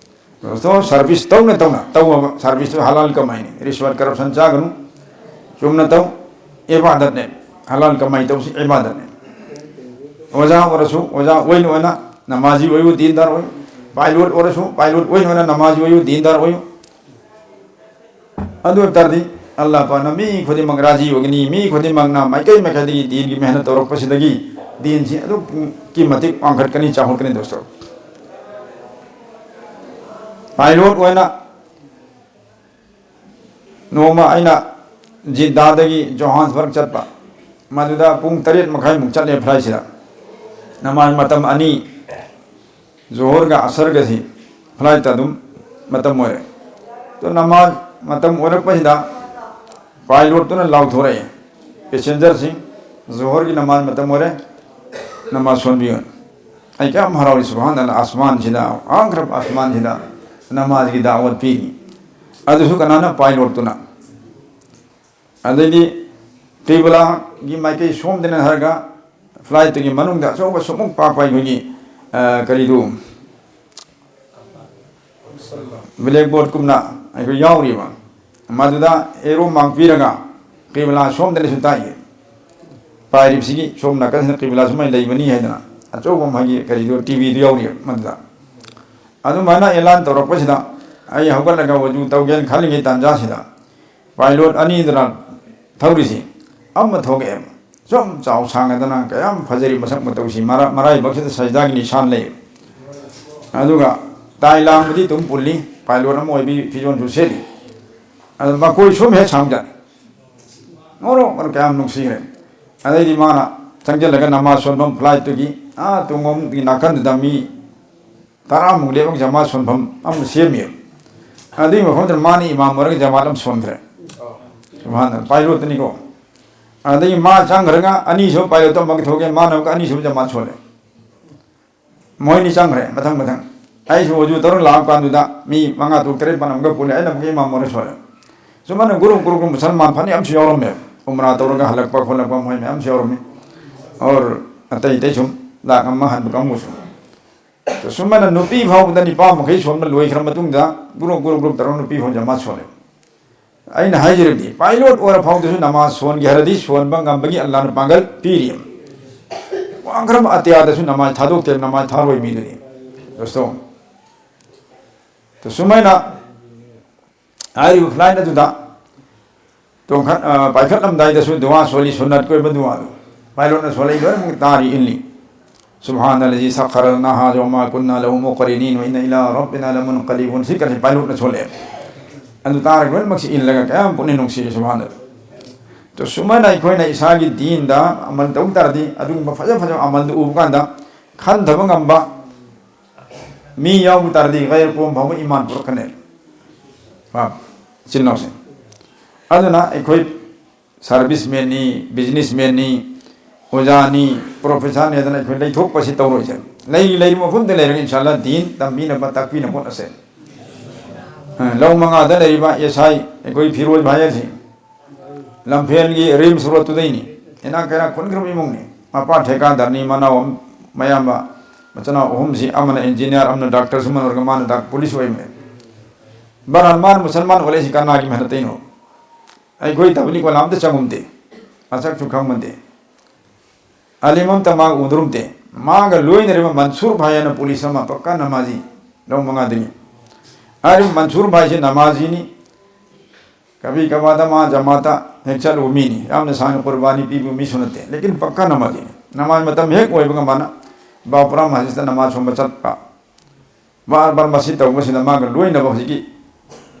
ꯗꯣꯁꯇꯣ, ꯁꯥꯔꯚꯤꯁ ꯇꯧꯅ ꯇꯧꯅ ꯇꯧꯕ ꯁꯥꯔꯚꯤꯁꯇꯨ ꯍꯂꯥꯜ ꯀꯃꯥꯏꯅꯤ, ꯔꯤꯁꯋꯥꯠ ꯀꯔꯞꯁꯟ ꯆꯥꯒꯅꯨ, ꯆꯨꯝꯅ ꯇꯧ, ꯏꯕꯥꯗꯠꯅꯦ, ꯍꯂꯥꯜ ꯀꯃꯥꯏ ꯇꯧꯁꯤ ꯏꯕꯥꯗꯠꯅꯦ꯫ ꯑꯣꯖꯥ ꯑꯣꯏꯔꯁꯨ ꯑꯣꯖꯥ ꯑꯣꯏꯅ ꯑꯣꯏꯅ ꯅꯃꯥꯖꯤ ꯑꯣꯏꯌꯨ, ꯗꯤꯟꯗꯥꯔ ꯑꯣꯏꯌꯨ꯫ ꯄꯥꯏꯂꯣꯠ ꯑꯣꯏꯔꯁꯨ ꯄꯥꯏꯂꯣꯠ ꯑꯣꯏꯅ ꯑꯣꯏꯅ ꯅꯃꯥꯖꯤ ꯑꯣꯏꯌꯨ, ꯗꯤꯟꯗꯥꯔ ꯑꯣꯏꯌꯨ꯫ ꯑꯗꯨ ꯑꯣꯏꯕ ꯇꯥꯔꯗꯤ ꯑꯜꯂꯥꯍ ꯄꯥꯛꯅ ꯃꯤ ꯈꯨꯗꯤꯡꯃꯛ ꯔꯥꯖꯤ ꯑꯣꯏꯒꯅꯤ, ꯃꯤ ꯈꯨꯗꯤꯡꯃꯛꯅ ꯃꯥꯏꯀꯩ ꯃꯥꯏꯀꯩꯗꯒꯤ ꯗꯤꯟꯒꯤ ꯃꯦꯍꯅꯠ ꯇꯧꯔꯛꯄꯁꯤꯗꯒꯤ ꯗꯤꯟꯁꯤ ꯑꯗꯨꯛꯀꯤ ꯃꯇꯤꯛ ꯋꯥꯡꯈꯠꯀꯅꯤ, ꯆꯥꯎꯈꯠꯀꯅꯤ ꯗꯣꯁꯇꯣ꯫ ꯄꯥꯏꯂꯣꯠ ꯑꯣꯏꯅ ꯅꯣꯡꯃ ꯑꯩꯅ ꯖꯤꯗꯥꯗꯒꯤ ꯖꯣꯍꯥꯟꯁꯕꯔꯒ ꯆꯠꯄ, ꯃꯗꯨꯗ ꯄꯨꯡ ꯇꯔꯦꯠ ꯃꯈꯥꯏꯃꯨꯛ ꯆꯠꯂꯦ ꯐ꯭ꯂꯥꯏꯠꯁꯤꯗ꯫ ꯅꯃꯥꯖ ꯃꯇꯝ ꯑꯅꯤ, ꯖꯣꯍꯔꯒ ꯑꯁꯔꯒꯁꯤ ꯐ꯭ꯂꯥꯏꯠꯇ ꯑꯗꯨꯝ ꯃꯇꯝ ꯑꯣꯏꯔꯦ꯫ ꯑꯗꯣ ꯅꯃꯥꯖ ꯃꯇꯝ ꯑꯣꯏꯔꯛꯄꯁꯤꯗ ꯄꯥꯏꯂꯣꯠꯇꯨꯅ ꯂꯥꯎꯊꯣꯔꯛꯑꯦ, "ꯄꯦꯁꯦꯟꯖꯔꯁꯤꯡ, ꯖꯣꯍꯔꯒꯤ ꯅꯃꯥꯖ ꯃꯇꯝ ꯑꯣꯏꯔꯦ, ꯅꯃꯥꯖ ꯁꯣꯟꯕꯤꯌꯨ"꯫ ꯑꯩ ꯀꯌꯥꯝ ꯍꯔꯥꯎꯔꯤ, ꯁꯨꯕꯍꯥꯟ ꯑꯜꯂꯥꯍ, ꯑꯁꯃꯥꯟꯁꯤꯗ, ꯋꯥꯡꯈ꯭ꯔꯕ ꯑꯁꯃꯥꯟꯁꯤꯗ ꯅꯃꯥꯖꯒꯤ ꯗꯥꯋꯠ ꯄꯤꯔꯤ꯫ ꯑꯗꯨꯁꯨ ꯀꯅꯥꯅ? ꯄꯥꯏꯂꯣꯠꯇꯨꯅ꯫ ꯑꯗꯩꯗꯤ ꯀꯤꯕꯂꯥꯒꯤ ꯃꯥꯏꯀꯩ ꯁꯣꯝꯗꯅ ꯍꯥꯏꯔꯒ ꯐ꯭ꯂꯥꯏꯠꯇꯨꯒꯤ ꯃꯅꯨꯡꯗ ꯑꯆꯧꯕ ꯁꯨꯃꯨꯛ ꯄꯥꯛꯄ ꯑꯩꯈꯣꯏꯒꯤ, ꯑ, ꯀꯔꯤꯗꯨ, ꯕ꯭ꯂꯦꯛꯕꯣꯔꯗꯀꯨꯝꯅ ꯑꯩꯈꯣꯏ ꯌꯥꯎꯔꯤꯕ꯫ ꯃꯗꯨꯗ ꯑꯦꯔꯣ ꯃꯥꯡ ꯄꯤꯔꯒ ꯀꯤꯕꯂꯥ ꯁꯣꯝꯗꯅꯁꯨ ꯇꯥꯛꯏ꯫ ꯄꯥꯏꯔꯤꯕꯁꯤꯒꯤ ꯁꯣꯝ ꯅꯥꯀꯟꯁꯤꯅ ꯀꯤꯕꯂꯥ ꯁꯨꯃꯥꯏꯅ ꯂꯩꯕꯅꯤ ꯍꯥꯏꯗꯅ ꯑꯆꯧꯕ ꯃꯥꯒꯤ ꯀꯔꯤꯗꯨ ꯇꯤ ꯚꯤꯗꯨ ꯌꯥꯎꯔꯤ ꯃꯗꯨꯗ꯫ ꯑꯗꯨꯃꯥꯏꯅ ꯑꯦꯂꯥꯟ ꯇꯧꯔꯛꯄꯁꯤꯗ ꯑꯩ ꯍꯧꯒꯠꯂꯒ ꯋꯖꯨ ꯇꯧꯒꯦꯅ ꯈꯜꯂꯤꯉꯩ ꯇꯥꯟꯖꯥꯁꯤꯗ ꯄꯥꯏꯂꯣꯠ ꯑꯅꯤꯗꯨꯅ ꯊꯧꯔꯤꯁꯤ ꯑꯃ ꯊꯣꯛꯂꯛꯑꯦ꯫ ꯁꯨꯝ ꯆꯥꯎ ꯁꯥꯡꯉꯗꯅ ꯀꯌꯥꯝ ꯐꯖꯔꯤ ꯃꯁꯛ ꯃꯇꯧꯁꯤ, ꯃꯔꯥ-, ꯃꯔꯥꯏꯕꯛꯁꯤꯗ ꯁꯖꯤꯗꯥꯒꯤ ꯅꯤꯁꯥꯟ ꯂꯩ꯫ ꯑꯗꯨꯒ ꯇꯥꯏ ꯂꯥꯡꯕꯗꯤ ꯑꯗꯨꯝ ꯄꯨꯜꯂꯤ, ꯄꯥꯏꯂꯣꯠ ꯑꯃ ꯑꯣꯏꯕꯒꯤ ꯐꯤꯖꯣꯜꯁꯨ ꯁꯦꯠꯂꯤ꯫ ꯑꯗꯨ ꯃꯀꯣꯏ ꯁꯨꯝ ꯍꯦꯛ ꯁꯥꯡꯖꯥꯠꯅꯤ꯫ ꯉꯧꯔꯣꯛ ꯉꯧꯔꯣꯛ ꯀꯌꯥꯝ ꯅꯨꯡꯁꯤꯈ꯭ꯔꯦ꯫ ꯑꯗꯩꯗꯤ ꯃꯥꯅ ꯆꯪꯁꯤꯜꯂꯒ ꯅꯃꯥꯖ ꯁꯣꯟꯐꯝ ꯐ꯭ꯂꯥꯏꯠꯇꯨꯒꯤ ꯑꯥ ꯇꯨꯡꯂꯣꯝꯒꯤ ꯅꯥꯀꯟꯗꯨꯗ ꯃꯤ ꯇꯔꯥꯃꯨꯛ ꯂꯦꯞꯄꯒ ꯖꯃꯥꯠ ꯁꯣꯟꯐꯝ ꯑꯃ ꯁꯦꯝꯃꯦꯕ꯫ ꯑꯗꯨꯒꯤ ꯃꯐꯝꯗꯨꯗ ꯃꯥꯅ ꯏꯃꯥꯝ ꯑꯣꯏꯔꯒ ꯖꯃꯥꯠ ꯑꯃ ꯁꯣꯟꯈ꯭ꯔꯦ꯫ ꯁꯨꯕꯍꯥꯅꯜꯂꯥꯍ, ꯄꯥꯏꯂꯣꯠꯇꯨꯅꯤꯀꯣ꯫ ꯑꯗꯒꯤ ꯃꯥ ꯆꯪꯈ꯭ꯔꯒ ꯑꯅꯤꯁꯨꯕ ꯄꯥꯏꯂꯣꯠꯇꯣ ꯑꯃꯨꯛ ꯊꯣꯛꯑꯦ, ꯃꯥꯅ ꯑꯃꯨꯛꯀ ꯑꯅꯤꯁꯨꯕ ꯖꯃꯥꯠ ꯁꯣꯜꯂꯦ꯫ ꯃꯣꯏꯅꯤ ꯆꯪꯈ꯭ꯔꯦ ꯃꯊꯪ ꯃꯊꯪ꯫ ꯑꯩꯁꯨ ꯋꯖꯨ ꯇꯧꯔ ꯂꯥꯛꯄ ꯀꯥꯟꯗꯨꯗ ꯃꯤ ꯃꯉꯥ ꯇꯔꯨꯛ ꯇꯔꯦꯠ ꯄꯥꯅ ꯑꯃꯨꯛꯀ ꯄꯨꯜꯂꯦ, ꯑꯩꯅ ꯑꯃꯨꯛꯀ ꯏꯃꯥꯝ ꯑꯣꯏꯔ ꯁꯣꯜꯂꯦ꯫ ꯁꯨꯃꯥꯏꯅ ꯒ꯭ꯔꯨꯞ ꯒ꯭ꯔꯨꯞ ꯒ꯭ꯔꯨꯞ ꯃꯨꯁꯜꯃꯥꯟ ꯐꯅꯌꯥꯝꯁꯨ ꯌꯥꯎꯔꯝꯃꯦ, ꯎꯝꯔꯥ ꯇꯧꯔꯒ ꯍꯜꯂꯛꯄ ꯈꯣꯠꯂꯛꯄ ꯃꯣꯏ ꯃꯌꯥꯝꯁꯨ ꯌꯥꯎꯔꯝꯃꯤ꯫ ꯑꯣꯔ ꯑꯇꯩ ꯑꯇꯩ ꯁꯨꯝ ꯂꯥꯛ ꯑꯃ ꯍꯟꯕ ꯀꯥꯡꯕꯨꯁꯨ꯫ ꯁꯨꯃꯥꯏꯅ ꯅꯨꯄꯤ ꯐꯥꯎꯕꯗ ꯅꯤꯄꯥ ꯃꯈꯩ ꯁꯣꯟꯕ ꯂꯣꯏꯈ꯭ꯔ ꯃꯇꯨꯡꯗ ꯒ꯭ꯔꯨꯞ ꯒ꯭ꯔꯨꯞ ꯒ꯭ꯔꯨꯞ ꯇꯧꯔꯒ ꯅꯨꯄꯤ ꯐꯥꯎ ꯖꯃꯥꯠ ꯁꯣꯜꯂꯦ꯫ ꯑꯩꯅ ꯍꯥꯏꯖꯔꯤꯕꯗꯤ ꯄꯥꯏꯂꯣꯠ ꯑꯣꯏꯔ ꯐꯥꯎꯗꯁꯨ ꯅꯃꯥꯖ ꯁꯣꯟꯒꯦ ꯍꯥꯏꯔꯗꯤ ꯁꯣꯟꯕ ꯉꯝꯕꯒꯤ ꯑꯜꯂꯥꯍꯅ ꯄꯥꯡꯒꯜ ꯄꯤꯔꯤ꯫ ꯋꯥꯡꯈ꯭ꯔꯕ ꯑꯇꯤꯌꯥꯗꯁꯨ ꯅꯃꯥꯖ ꯊꯥꯗꯣꯛꯇꯦ, ꯅꯃꯥꯖ ꯊꯥꯔꯣꯏ ꯃꯤꯗꯨꯅꯤ꯫ ꯗꯣꯁꯇꯣ, ꯁꯨꯃꯥꯏꯅ ꯍꯥꯏꯔꯤꯕ ꯐ꯭ꯂꯥꯏꯠ ꯑꯗꯨꯗ ꯇꯣꯡꯈꯠ-, ꯑ, ꯄꯥꯏꯈꯠꯂꯝꯗꯥꯏꯗꯁꯨ ꯗꯨꯋꯥ ꯁꯣꯜꯂꯤ, ꯁꯨꯟꯅꯠꯀꯤ ꯑꯣꯏꯕ ꯗꯨꯋꯥꯗꯨ꯫ ꯄꯥꯏꯂꯣꯠꯅ ꯁꯣꯜꯂꯛꯏ ꯂꯣꯏꯅꯃꯛ ꯇꯥꯔꯤ, ꯏꯜꯂꯤ꯫ "سبحان الذي سخر لنا هذا وما كنا له مقرنين وإنا إلى ربنا لمنقلبون"꯫ ꯁꯤ ꯀꯔꯤ ꯄꯥꯏꯂꯣꯠꯅ ꯁꯣꯜꯂꯛꯑꯦ꯫ ꯑꯗꯨ ꯇꯥꯔꯒ ꯂꯣꯏꯅꯃꯛꯁꯤ ꯏꯜꯂꯒ ꯀꯌꯥꯝ ꯄꯨꯛꯅꯤꯡ ꯅꯨꯡꯁꯤꯔꯤ, ꯁꯨꯕꯍꯥꯅꯜꯂꯥꯍ꯫ ꯑꯗꯣ ꯁꯨꯃꯥꯏꯅ ꯑꯩꯈꯣꯏꯅ ꯏꯁꯥꯒꯤ ꯗꯤꯟꯗ ꯑꯃꯜ ꯇꯧ ꯇꯥꯔꯗꯤ, ꯑꯗꯨꯒꯨꯝꯕ ꯐꯖ ꯐꯖꯕ ꯑꯃꯜꯗꯨ ꯎꯕ ꯀꯥꯟꯗ ꯈꯟꯊꯕ ꯉꯝꯕ ꯃꯤ ꯌꯥꯎꯕ ꯇꯥꯔꯗꯤ, ꯒꯩꯔ ꯀꯣꯝ ꯐꯥꯎꯕ ꯏꯃꯥꯟ ꯄꯨꯔꯛꯀꯅꯤ꯫ ꯍꯥ? ꯏꯆꯤꯟ ꯏꯅꯥꯎꯁꯤꯡ꯫ ꯑꯗꯨꯅ ꯑꯩꯈꯣꯏ ꯁꯥꯔꯚꯤꯁꯃꯦꯟꯅꯤ, ꯕꯤꯖꯤꯅꯦꯁꯃꯦꯟꯅꯤ, ꯑꯣꯖꯥꯅꯤ, ꯄ꯭ꯔꯣꯐꯦꯁꯔꯅꯤ ꯍꯥꯏꯗꯅ ꯑꯩꯈꯣꯏ ꯂꯩꯊꯣꯛꯄꯁꯤ ꯇꯧꯔꯣꯏꯁꯦ꯫ ꯂꯩ-, ꯂꯩꯔꯤꯕ ꯃꯐꯝꯗ ꯂꯩꯔꯒ ꯏꯟꯁꯥꯜꯂꯥ ꯗꯤꯟ ꯇꯝꯕꯤꯅꯕ, ꯇꯥꯛꯄꯤꯅꯕ ꯍꯣꯠꯅꯁꯦ꯫ ꯑ, ꯂꯧ ꯃꯉꯥꯗ ꯂꯩꯔꯤꯕ ꯑꯦꯁ ꯑꯥꯏ ꯑꯩꯈꯣꯏ ꯐꯤꯔꯣꯖ ꯚꯥꯏ ꯑꯁꯤ ꯂꯝꯐꯦꯜꯒꯤ ꯔꯤꯝꯁ ꯔꯣꯗꯇꯨꯗꯩꯅꯤ꯫ ꯏꯅꯥꯛ ꯀꯩꯔꯥꯛ ꯈꯨꯟꯈ꯭ꯔꯕ ꯏꯃꯨꯡꯅꯤ꯫ ꯃꯄꯥ ꯊꯦꯀꯥꯗꯔꯅꯤ, ꯃꯅꯥꯎ ꯑꯃ, ꯃꯌꯥꯝꯕ, ꯃꯆꯤꯟꯅꯥꯎ ꯑꯍꯨꯝꯁꯤ ꯑꯃꯅ ꯏꯟꯖꯤꯅꯤꯌꯥꯔ, ꯑꯃꯅ ꯗꯥꯛꯇꯔ, ꯁꯨꯃꯟ ꯑꯣꯏꯔꯒ ꯃꯥꯅ ꯗꯥꯛ-, ꯄꯨꯂꯤꯁ ꯑꯣꯏꯕꯅꯦ꯫ ꯕꯍꯔꯍꯥꯜ, ꯃꯥꯅ ꯃꯨꯁꯜꯃꯥꯟ ꯑꯣꯜꯂꯛꯏꯁꯤ ꯀꯅꯥꯒꯤ ꯃꯍꯅꯠꯇꯩꯅꯣ? ꯑꯩꯈꯣꯏ ꯇꯕꯂꯤꯒ ꯋꯥꯂꯥ ꯑꯝꯇ ꯆꯪꯉꯝꯗꯦ, ꯃꯁꯛꯁꯨ ꯈꯪꯉꯝꯗꯦ, ꯑꯂꯤꯝ ꯑꯝꯇ ꯃꯥꯒ ꯎꯅꯔꯝꯗꯦ꯫ ꯃꯥꯒ ꯂꯣꯏꯅꯔꯤꯕ ꯃꯟꯁꯨꯔ ꯚꯥꯏ ꯍꯥꯏꯅ ꯄꯨꯂꯤꯁ ꯑꯃ ꯄꯛꯀꯥ ꯅꯃꯥꯖꯤ, ꯅꯣꯡ ꯃꯉꯥꯗꯒꯤ꯫ ꯍꯥꯏꯔꯤꯕ ꯃꯟꯁꯨꯔ ꯚꯥꯏꯁꯦ ꯅꯃꯥꯖꯤꯅꯤ꯫ ꯀꯕꯤ ꯀꯕꯥꯗ ꯃꯥ ꯖꯃꯥꯇ ꯍꯦꯛ ꯆꯠꯂꯨꯕ ꯃꯤꯅꯤ꯫ ꯌꯥꯝꯅ ꯁꯥꯡꯅ ꯀꯨꯔꯕꯥꯅꯤ ꯄꯤꯕ ꯃꯤꯁꯨ ꯅꯠꯇꯦ꯫ ꯂꯦꯀꯤꯟ ꯄꯛꯀꯥ ꯅꯃꯥꯖꯤꯅꯤ꯫ ꯅꯃꯥꯖ ꯃꯇꯝ ꯍꯦꯛ ꯑꯣꯏꯕꯒ ꯃꯥꯅ ꯕꯥꯄꯨꯔꯥ ꯃꯁꯖꯤꯗꯇ ꯅꯃꯥꯖ ꯁꯣꯟꯕ ꯆꯠꯄ꯫ ꯕꯥꯔ ꯕꯥꯔ ꯃꯁꯤ ꯇꯧꯕꯁꯤꯗ ꯃꯥꯒ ꯂꯣꯏꯅꯕ ꯍꯧꯖꯤꯛꯀꯤ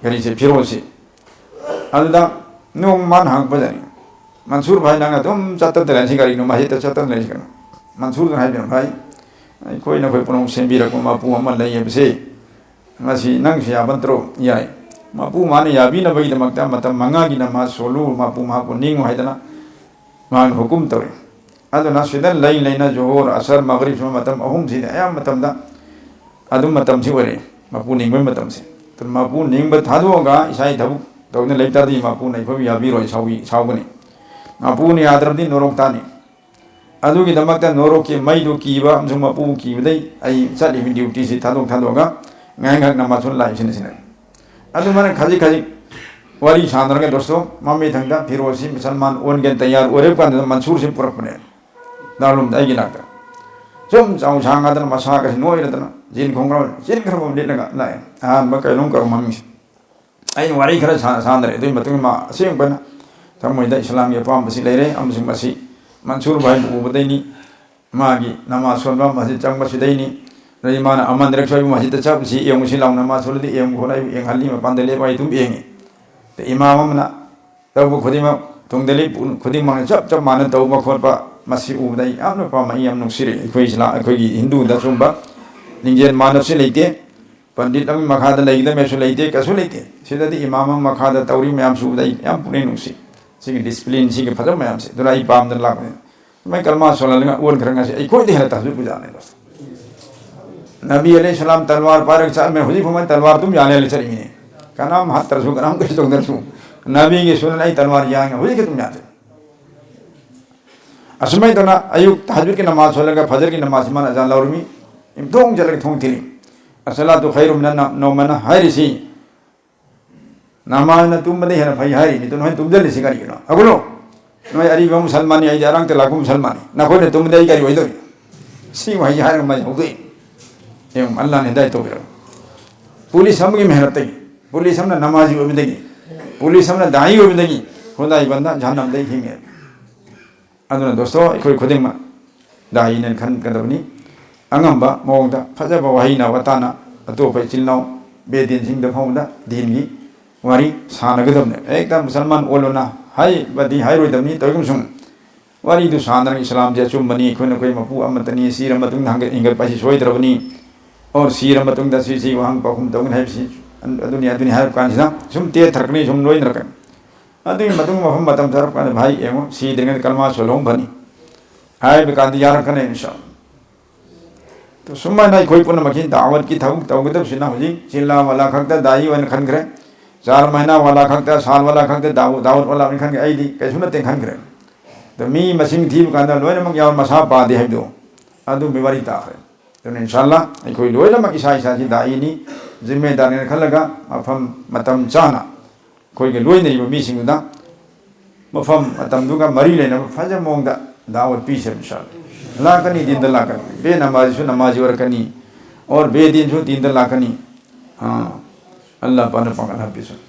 ꯀꯔꯤꯁꯦ, ꯐꯤꯔꯣꯜꯁꯦ꯫ ꯑꯗꯨꯗ ꯅꯣꯡꯃ ꯃꯥꯅ ꯍꯪꯉꯛꯄꯗꯅꯤ, "ꯃꯟꯁꯨꯔ ꯚꯥꯏ, ꯅꯪ ꯑꯗꯨꯝ ꯆꯠꯇꯅ ꯂꯩꯔꯤꯁꯤ ꯀꯔꯤꯒꯤꯅꯣ? ꯃꯁꯖꯤꯗꯇ ꯆꯠꯇꯅ ꯂꯩꯔꯤꯁꯤ ꯀꯔꯤꯅꯣ?" ꯃꯟꯁꯨꯔꯗꯨꯅ ꯍꯥꯏꯕꯤꯔꯝ, "ꯚꯥꯏ, ꯑꯩꯈꯣꯏꯅ ꯑꯩꯈꯣꯏ ꯄꯨꯝꯅꯃꯛ ꯁꯦꯝꯕꯤꯔꯛꯄ ꯃꯄꯨ ꯑꯃ ꯂꯩ ꯍꯥꯏꯕꯁꯦ, ꯃꯁꯤ ꯅꯪꯁꯨ ꯌꯥꯕ ꯅꯠꯇ꯭ꯔꯣ?" "ꯌꯥꯏ꯫" ꯃꯄꯨ ꯃꯥꯅ ꯌꯥꯕꯤꯅꯕꯒꯤꯗꯃꯛꯇ ꯃꯇꯝ ꯃꯉꯥꯒꯤ ꯅꯃꯥꯖ ꯁꯣꯜꯂꯨ, ꯃꯄꯨ ꯃꯍꯥꯛꯄꯨ ꯅꯤꯡꯉꯨ ꯍꯥꯏꯗꯅ ꯃꯥꯅ ꯍꯨꯀꯨꯝ ꯇꯧꯔꯦ꯫ ꯑꯗꯨꯅ ꯁꯤꯗ ꯂꯩ ꯂꯩꯅ ꯖꯣꯍꯣꯔ, ꯑꯁꯔ, ꯃꯒꯔꯤꯕ ꯁꯨꯝꯕ ꯃꯇꯝ ꯑꯍꯨꯝꯁꯤꯗ ꯑꯌꯥꯝꯕ ꯃꯇꯝꯗ ꯑꯗꯨꯝ ꯃꯇꯝꯁꯤ ꯑꯣꯏꯔꯦ, ꯃꯄꯨ ꯅꯤꯡꯕꯒꯤ ꯃꯇꯝꯁꯦ꯫ ꯑꯗꯨꯅ ꯃꯄꯨ ꯅꯤꯡꯕ ꯊꯥꯗꯣꯛꯑꯒ ꯏꯁꯥꯒꯤ ꯊꯕꯛ ꯇꯧꯗꯨꯅ ꯂꯩꯕ ꯇꯥꯔꯗꯤ ꯃꯄꯨꯅ ꯑꯩꯈꯣꯏꯕꯨ ꯌꯥꯕꯤꯔꯣꯏ, ꯁꯥꯎꯕꯤ-, ꯁꯥꯎꯒꯅꯤ꯫ ꯃꯄꯨꯅ ꯌꯥꯗ꯭ꯔꯕꯗꯤ ꯅꯣꯔꯣꯛ ꯇꯥꯅꯤ꯫ ꯑꯗꯨꯒꯤꯗꯃꯛꯇ ꯅꯣꯔꯣꯛꯀꯤ ꯃꯩꯗꯨ ꯀꯤꯕ ꯑꯃꯁꯨꯡ ꯃꯄꯨꯕꯨ ꯀꯤꯕꯗꯩ ꯑꯩ ꯆꯠꯂꯤꯕ ꯗ꯭ꯌꯨꯇꯤꯁꯤ ꯊꯥꯗꯣꯛ ꯊꯥꯗꯣꯛꯑꯒ ꯉꯥꯏꯍꯥꯛ ꯉꯥꯏꯍꯥꯛ ꯅꯃꯥꯖ ꯁꯣꯟ ꯂꯥꯛꯏꯁꯤꯅ ꯁꯤꯅ꯫ ꯑꯗꯨꯃꯥꯏꯅ ꯈꯖꯤꯛ ꯈꯖꯤꯛ ꯋꯥꯔꯤ ꯁꯥꯟꯅꯔꯒ ꯗꯣꯁꯇꯣ, ꯃꯃꯩ ꯊꯪꯗ ꯐꯤꯔꯣꯜꯁꯤ ꯃꯨꯁꯜꯃꯥꯟ ꯑꯣꯟꯒꯦꯅ ꯇꯌꯥꯔ ꯑꯣꯏꯔꯕ ꯀꯥꯟꯗ ꯃꯟꯁꯨꯔꯁꯤ ꯄꯨꯔꯛꯄꯅꯦ ꯗꯥꯔꯨꯝꯗ ꯑꯩꯒꯤ ꯅꯥꯛꯇ꯫ ꯁꯨꯝ ꯆꯥꯎ ꯁꯥꯡꯉꯗꯅ ꯃꯁꯥꯒꯁꯤ ꯅꯣꯏꯔꯗꯅ ꯖꯤꯟ ꯈꯣꯡꯒ꯭ꯔꯥꯎ ꯖꯤꯟ ꯈꯔ ꯑꯃ ꯂꯤꯠꯂꯒ ꯂꯥꯛꯑꯦ꯫ ꯑꯍꯥꯟꯕ ꯀꯩꯅꯣꯝ ꯀꯧ ꯃꯃꯤꯡꯁꯦ꯫ ꯑꯩꯅ ꯋꯥꯔꯤ ꯈꯔ ꯁꯥ-, ꯁꯥꯟꯅꯔꯦ꯫ ꯑꯗꯨꯒꯤ ꯃꯇꯨꯡ ꯃꯥ ꯑꯁꯦꯡꯕꯅ ꯊꯃꯣꯏꯗ ꯏꯁꯂꯥꯝꯒꯤ ꯑꯄꯥꯝꯕꯁꯤ ꯂꯩꯔꯦ ꯑꯃꯁꯨꯡ ꯃꯁꯤ ꯃꯟꯁꯨꯔ ꯚꯥꯏꯕꯨ ꯎꯕꯗꯩꯅꯤ꯫ ꯃꯥꯒꯤ ꯅꯃꯥꯖ ꯁꯣꯟꯕ ꯃꯁꯖꯤꯗ ꯆꯪꯕꯁꯤꯗꯩꯅꯤ꯫ ꯑꯗꯩ ꯃꯥꯅ ꯑꯃꯟꯗꯔꯛ ꯁꯣꯏꯕ ꯃꯁꯖꯤꯗꯇ ꯆꯠꯄꯁꯤ ꯌꯦꯡꯉꯨꯁꯤ ꯂꯥꯎꯅ ꯃꯥ ꯁꯣꯜꯂꯗꯤ ꯌꯦꯡꯉꯨ ꯈꯣꯠꯂꯣ ꯑꯩꯕꯨ ꯌꯦꯡꯍꯜꯂꯤ꯫ ꯃꯄꯥꯟꯗ ꯂꯦꯞꯄ ꯑꯩ ꯑꯗꯨꯝ ꯌꯦꯡꯉꯤ꯫ ꯑꯗꯩ ꯏꯃꯥꯝ ꯑꯃꯅ ꯇꯧꯕ ꯈꯨꯗꯤꯡꯃꯛ, ꯇꯨꯡꯗ ꯂꯦꯞꯄ ꯈꯨꯗꯤꯡꯃꯛꯅ ꯆꯞ ꯆꯞ ꯃꯥꯟꯅ ꯇꯧꯕ ꯈꯣꯠꯄ ꯃꯁꯤ ꯎꯕꯗ ꯑꯩ ꯌꯥꯝꯅ ꯄꯥꯝꯃꯛꯏ, ꯌꯥꯝ ꯅꯨꯡꯁꯤꯔꯛꯏ꯫ ꯑꯩꯈꯣꯏ ꯏꯁꯂꯥ-, ꯑꯩꯈꯣꯏꯒꯤ ꯍꯤꯟꯗꯨꯗ ꯁꯨꯝꯕ ꯂꯤꯡꯖꯦꯜ ꯃꯥꯟꯅꯕꯁꯨ ꯂꯩꯇꯦ꯫ ꯄꯟꯗꯤꯠ ꯑꯃꯒꯤ ꯃꯈꯥꯗ ꯂꯩꯒꯗꯕꯁꯨ ꯂꯩꯇꯦ, ꯀꯩꯁꯨ ꯂꯩꯇꯦ꯫ ꯁꯤꯗꯗꯤ ꯏꯃꯥꯝ ꯑꯃ ꯃꯈꯥꯗ ꯇꯧꯔꯤ ꯃꯌꯥꯝꯁꯨ ꯎꯕꯗ ꯑꯩ ꯌꯥꯝ ꯄꯨꯛꯅꯤꯡ ꯅꯨꯡꯁꯤ꯫ ꯁꯤꯒꯤ ꯗꯤꯁꯤꯄ꯭ꯂꯤꯟ, ꯁꯤꯒꯤ ꯐꯖꯕ ꯃꯌꯥꯝꯁꯦ꯫ ꯑꯗꯨꯅ ꯑꯩ ꯄꯥꯝꯗꯅ ꯂꯥꯛꯄꯅꯤ꯫ ꯁꯨꯃꯥꯏꯅ ꯀꯜꯃꯥ ꯁꯣꯜꯍꯜꯂꯒ ꯑꯣꯟꯈ꯭ꯔ ꯉꯁꯤ ꯑꯩꯈꯣꯏꯗꯤ ꯍꯦꯟꯅ ꯇꯥꯖꯨꯗ ꯄꯨꯖꯥꯅꯦ꯫ ꯅꯕꯤ ꯑꯂꯩꯍꯤ ꯁꯂꯥꯝ ꯇꯜꯋꯥꯔ ꯄꯥꯏꯔꯒ ꯆꯠꯂꯝꯃꯦ, ꯍꯧꯖꯤꯛ ꯐꯥꯎꯕ ꯇꯜꯋꯥꯔ ꯑꯗꯨꯝ ꯌꯥꯜꯂꯦ ꯆꯠꯂꯤꯃꯤꯅꯦ꯫ ꯀꯅꯥꯝ ꯍꯥꯠꯇ꯭ꯔꯁꯨ, ꯀꯅꯥꯝ ꯀꯩꯁꯨ ꯇꯧꯗ꯭ꯔꯁꯨ꯫ ꯅꯕꯤꯒꯤ ꯁꯨꯟꯅ ꯑꯩ ꯇꯜꯋꯥꯔ ꯌꯥꯡꯉꯦ, ꯍꯧꯖꯤꯛ ꯑꯗꯨꯝ ꯌꯥꯜꯂꯦ꯫ ꯑꯁꯨꯃꯥꯏꯅ ꯇꯧꯅ ꯑꯌꯨꯛ ꯇꯍꯖꯨꯗꯀꯤ ꯅꯃꯥꯖ ꯁꯣꯜꯂꯒ ꯐꯖꯔꯒꯤ ꯅꯃꯥꯖ ꯏꯃꯥꯅ ꯑꯖꯥꯟ ꯂꯧꯔꯝꯃꯤ꯫ ꯏꯝꯊꯣꯡ ꯆꯠꯂꯒ ꯊꯣꯡ ꯊꯤꯜꯂꯤ꯫ "ꯑꯁꯂꯥꯇꯨ ꯈꯩꯔꯨ ꯃꯤꯅꯟ ꯅ-, ꯅꯣꯃꯅ" ꯍꯥꯏꯔꯤꯁꯤ ꯅꯃꯥꯖꯅ ꯇꯨꯝꯕꯗ ꯍꯦꯟꯅ ꯐꯩ ꯍꯥꯏꯔꯤꯅꯤ꯫ ꯑꯗꯨ ꯅꯣꯏ ꯇꯨꯝꯁꯤꯜꯂꯤꯁꯤ ꯀꯔꯤꯒꯤꯅꯣ? ꯍꯧꯒꯠꯂꯣ꯫ ꯅꯣꯏ ꯑꯔꯤꯕ ꯃꯨꯁꯜꯃꯥꯟꯅꯤ, ꯑꯩꯗꯤ ꯑꯔꯥꯡ ꯇꯦꯂꯥꯛꯄ ꯃꯨꯁꯜꯃꯥꯟꯅꯤ꯫ ꯅꯈꯣꯏꯅ ꯇꯨꯝꯕꯗ ꯑꯩ ꯀꯔꯤ ꯑꯣꯏꯗꯣꯔꯤ? ꯁꯤ ꯋꯥꯍꯩꯁꯤ ꯍꯥꯏꯔꯒ ꯃꯥꯏ ꯍꯧꯗꯣꯛꯏ꯫ ꯌꯦꯡꯉꯨ, ꯑꯜꯂꯥꯅ ꯍꯤꯗꯥꯌꯠ ꯇꯧꯕꯤꯔꯕ꯫ ꯄꯨꯂꯤꯁ ꯑꯃꯒꯤ ꯃꯦꯍꯅꯠꯇꯒꯤ, ꯄꯨꯂꯤꯁ ꯑꯃꯅ ꯅꯃꯥꯖꯤ ꯑꯣꯏꯕꯗꯒꯤ, ꯄꯨꯂꯤꯁ ꯑꯃꯅ ꯗꯥꯏ ꯑꯣꯏꯕꯗꯒꯤ ꯈꯨꯗꯥꯏ ꯕꯟꯗ ꯖꯍꯟꯅꯝꯗꯒꯤ ꯍꯤꯡꯉꯦ꯫ ꯑꯗꯨꯅ ꯗꯣꯁꯇꯣ, ꯑꯩꯈꯣꯏ ꯈꯨꯗꯤꯡꯃꯛ ꯗꯥꯏꯅꯦꯅ ꯈꯟꯒꯗꯕꯅꯤ꯫ ꯑꯉꯝꯕ ꯃꯑꯣꯡꯗ ꯐꯖꯕ ꯋꯥꯍꯩꯅ ꯋꯥꯇꯥꯅ ꯑꯇꯣꯞꯄ ꯏꯆꯤꯜ ꯏꯅꯥꯎ ꯕꯦꯗꯤꯟꯁꯤꯡꯗ ꯐꯥꯎꯕꯗ ꯗꯤꯟꯒꯤ ꯋꯥꯔꯤ ꯁꯥꯟꯅꯒꯗꯕꯅꯤ꯫ ꯍꯦꯛꯇ ꯃꯨꯁꯜꯃꯥꯟ ꯑꯣꯜꯂꯣꯅ ꯍꯥꯏꯕꯗꯤ ꯍꯥꯏꯔꯣꯏꯗꯕꯅꯤ꯫ ꯇꯧꯏꯒꯨꯝꯁꯨꯡ ꯋꯥꯔꯤꯗꯨ ꯁꯥꯟꯅꯔꯒ ꯏꯁꯂꯥꯝꯁꯦ ꯑꯆꯨꯝꯕꯅꯤ, ꯑꯩꯈꯣꯏꯅ ꯑꯩꯈꯣꯏ ꯃꯄꯨ ꯑꯃꯠꯇꯅꯤ, ꯁꯤꯔ ꯃꯇꯨꯡꯗ ꯍꯪꯒꯠ-, ꯍꯤꯡꯒꯠꯄ ꯑꯁꯤ ꯁꯣꯏꯗ꯭ꯔꯕꯅꯤ, ꯑꯣꯔ ꯁꯤꯔ ꯃꯇꯨꯡꯗ ꯁꯤ, ꯁꯤ ꯋꯥꯍꯪ ꯄꯥꯎꯈꯨꯝ ꯇꯧꯒꯅꯤ ꯍꯥꯏꯕꯁꯤ ꯑꯗꯨꯅꯤ, ꯑꯗꯨꯅꯤ ꯍꯥꯏꯔꯛꯄ ꯀꯥꯟꯁꯤꯗ ꯁꯨꯝ ꯇꯦꯊꯔꯛꯀꯅꯤ, ꯁꯨꯝ ꯂꯣꯏꯅꯔꯛꯀꯅꯤ꯫ ꯑꯗꯨꯒꯤ ꯃꯇꯨꯡ ꯃꯐꯝ ꯃꯇꯝ ꯆꯥꯔꯛꯄ ꯀꯥꯟꯗ, "ꯚꯥꯏ, ꯌꯦꯡꯉꯣ, ꯁꯤꯗ꯭ꯔꯤꯉꯩꯗ ꯀꯜꯃꯥ ꯁꯣꯜꯍꯧꯕ ꯐꯅꯤ" ꯍꯥꯏꯕ ꯀꯥꯟꯗ ꯌꯥꯔꯛꯀꯅꯤ, ꯏꯟꯁꯥ ꯑꯜꯂꯥ꯫ ꯑꯗꯣ ꯁꯨꯃꯥꯏꯅ ꯑꯩꯈꯣꯏ ꯄꯨꯝꯅꯃꯛꯀꯤ ꯗꯥꯋꯠꯀꯤ ꯊꯕꯛ ꯇꯧꯒꯗꯕꯁꯤꯅ ꯍꯧꯖꯤꯛ ꯆꯤꯜꯂꯥ ꯋꯥꯂꯥ ꯈꯛꯇ ꯗꯥꯏ ꯑꯣꯏꯅ ꯈꯟꯈ꯭ꯔꯦ, ꯆꯥꯔ ꯃꯍꯤꯅꯥ ꯋꯥꯂꯥ ꯈꯛꯇ, ꯁꯥꯜ ꯋꯥꯂꯥ ꯈꯛꯇ ꯗꯥꯎ-, ꯗꯥꯋꯠ ꯋꯥꯂꯥ ꯑꯣꯏꯅ ꯈꯟꯈ꯭ꯔꯦ, ꯑꯩꯗꯤ ꯀꯩꯁꯨ ꯅꯠꯇꯦ ꯈꯟꯈ꯭ꯔꯦ꯫ ꯑꯗꯣ ꯃꯤ ꯃꯁꯤꯡ ꯊꯤꯕ ꯀꯥꯟꯗ ꯂꯣꯏꯅꯃꯛ ꯌꯥꯎꯔ ꯃꯁꯥ ꯄꯥꯗꯦ ꯍꯥꯏꯕꯗꯣ ꯑꯗꯨꯒꯤ ꯋꯥꯔꯤ ꯇꯥꯈ꯭ꯔꯦ꯫ ꯑꯗꯨꯅ ꯏꯟꯁꯥ ꯑꯜꯂꯥ ꯑꯩꯈꯣꯏ ꯂꯣꯏꯅꯃꯛ ꯏꯁꯥ ꯏꯁꯥꯁꯤ ꯗꯥꯏꯅꯤ, ꯖꯤꯝꯃꯦꯗꯥꯔꯅꯦꯅ ꯈꯜꯂꯒ ꯃꯐꯝ ꯃꯇꯝ ꯆꯥꯅ ꯑꯩꯈꯣꯏꯒ ꯂꯣꯏꯅꯔꯤꯕ ꯃꯤꯁꯤꯡꯗꯨꯗ ꯃꯐꯝ ꯃꯇꯝꯗꯨꯒ ꯃꯔꯤ ꯂꯩꯅꯕ ꯐꯖꯕ ꯃꯑꯣꯡꯗ ꯗꯥꯋꯠ ꯄꯤꯁꯦ, ꯏꯟꯁꯥ ꯑꯜꯂꯥ꯫ ꯂꯥꯛꯀꯅꯤ, ꯗꯤꯟꯗ ꯂꯥꯛꯀꯅꯤ꯫ ꯕꯦ ꯅꯃꯥꯖꯤꯁꯨ ꯅꯃꯥꯖꯤ ꯑꯣꯏꯔꯛꯀꯅꯤ, ꯑꯣꯔ ꯕꯦ ꯗꯤꯟꯁꯨ ꯗꯤꯟꯗ ꯂꯥꯛꯀꯅꯤ꯫ ꯑꯥ, ꯑꯜꯂꯥ ꯄꯥꯛꯅ ꯄꯥꯡꯒꯜ ꯍꯥꯞꯄꯤꯁꯅꯨ꯫